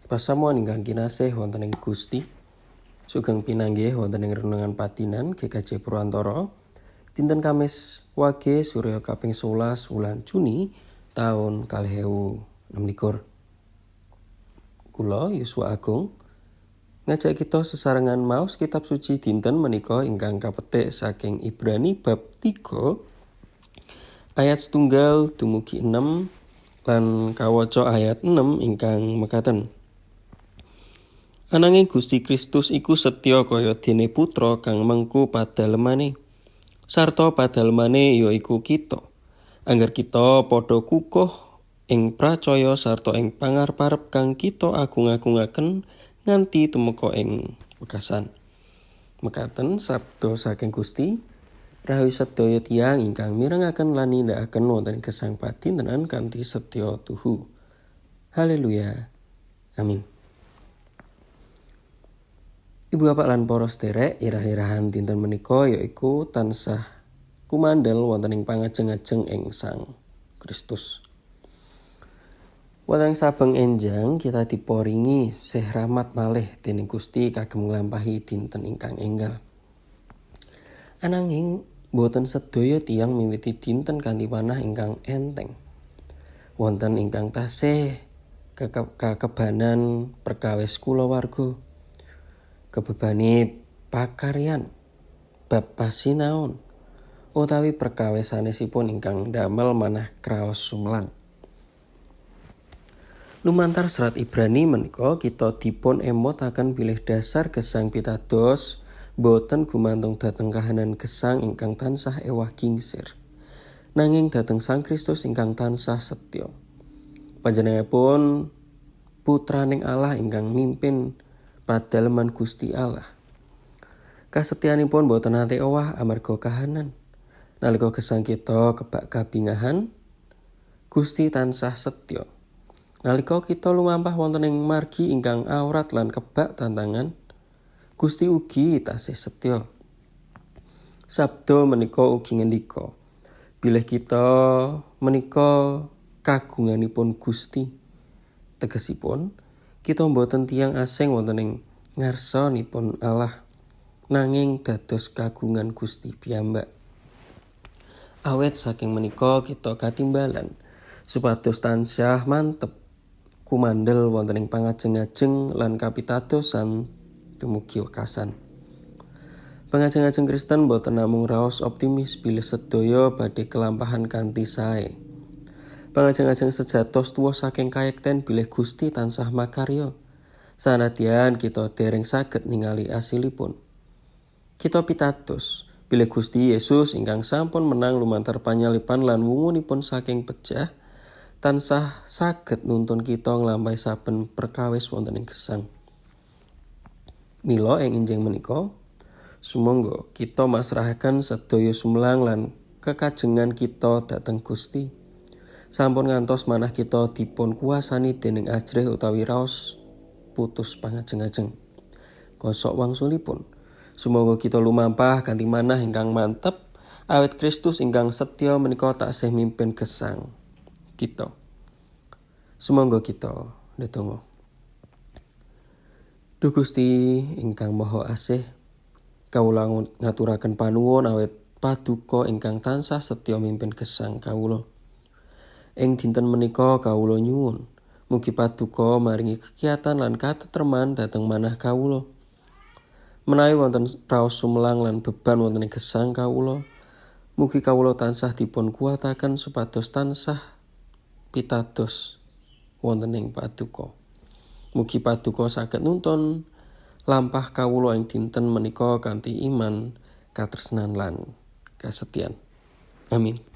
Pasamuan ingkang kinasih wonten ing Gusti, sugeng pinanggih wonten ing renungan patinan GKJ Purwantara dinten Kamis Wage Surya kaping 11 wulan Juni taun 2026. Kula Yuswa Agung ngajak kita sesarengan maos kitab suci dinten menika ingkang kapetik saking Ibrani bab 3 ayat setunggal dumugi 6 lan kawaca ayat 6 ingkang mekaten. Ananging Gusti Kristus iku setya kaya dene putra kang mengku padalemane. Sarta padalemane ya iku kita. Angger kita padha kukuh ing pracaya sarta ing pangarep-arep kang kita agung-agungaken nganti tumeka ing wekasan. Mekaten sabda saking Gusti, rahayu sedaya tiyang ingkang mirengaken lan nindakaken wonten gesang padintenan kanthi setya tuhu. Haleluya. Amin. Ibu bapak lan para sederek, irah-irahan dinten menika yaiku tansah kumandel wonten ing pangajeng-ajeng ing Sang Kristus. Wonten saben enjang kita diparingi sih rahmat malih dening Gusti kagem nglampahi dinten ingkang enggal. Ananging boten sedaya tiyang miwiti dinten kanthi manah ingkang enteng. Wonten ingkang tasih kakebanan perkawis kulawarga, kebebani pakaryan, bab pasinaon, utawi perkawis sanesipun ingkang damel manah kraos sumelang. Lumantar serat Ibrani menika kita dipun emotaken bilih dasar gesang pitados boten gumantung dhateng kahanan gesang ingkang tansah ewah kingsir, nanging dhateng Sang Kristus ingkang tansah setya. Panjenenganipun putraning Allah ingkang mimpin padaleman Gusti Allah. Kasetyanipun boten nate owah amarga kahanan. Nalika gesang kita kebak kabingahan, Gusti tansah setya. Nalika kita lumampah wonten ing margi ingkang awrat lan kebak tantangan, Gusti ugi tasih setya. Sabda menika ugi ngendika, bilih kita menika kagunganipun Gusti. Tegesipun, kita mboten tiyang asing wonten ing ngarsanipun Allah, nanging dados kagungan Gusti piyambak. Awit saking menika kita katimbalan supados tansah mantep kumandel wonten ing pangajeng-ajeng lan kapitadosan dumugi wekasan. Pangajeng-ajeng Kristen boten namung raos optimis bilih sedaya badhe kelampahan kanthi sae. Pangajeng-ajeng sejatos tuwa saking kayekten bilih Gusti tansah makarya. Sanadyan kita dereng saged ningali asilipun. Kita pitados bilih Gusti Yesus ingkang sampun menang lumantar panyaliban lan wungunipun saking pejah tansah saged nuntun kita nglampahi saben perkawis wonten ing gesang. Mila ing enjing menika, sumangga kita masrahaken sedaya sumelang lan kekajengan kita dhateng Gusti. Sampun ngantos manah kita dipun kuasani dening ajrih utawi raos putus pangajeng-ajeng. Kosok wangsulipun, sumangga kita lumampah kanthi manah ingkang mantep awit Kristus ingkang setya menika taksih mimpin gesang kita. Sumangga kita ndedonga. Duh Gusti ingkang Maha Asih, kawula ngaturaken panuwun awit paduka ingkang tansah setya mimpin gesang kawula. Ing dinten menika kawula nyuwun, mugi paduka maringi kegiatan lan katetreman dhateng manah kawula. Menawi wonten raos sumelang lan beban wonten ing gesang kawula, mugi kawula tansah dipun kuwataken supados tansah pitados wonten ing paduka. Mugi paduka saged nuntun lampah kawula ing dinten menika kanthi iman, katresnan lan kasetyan. Amin.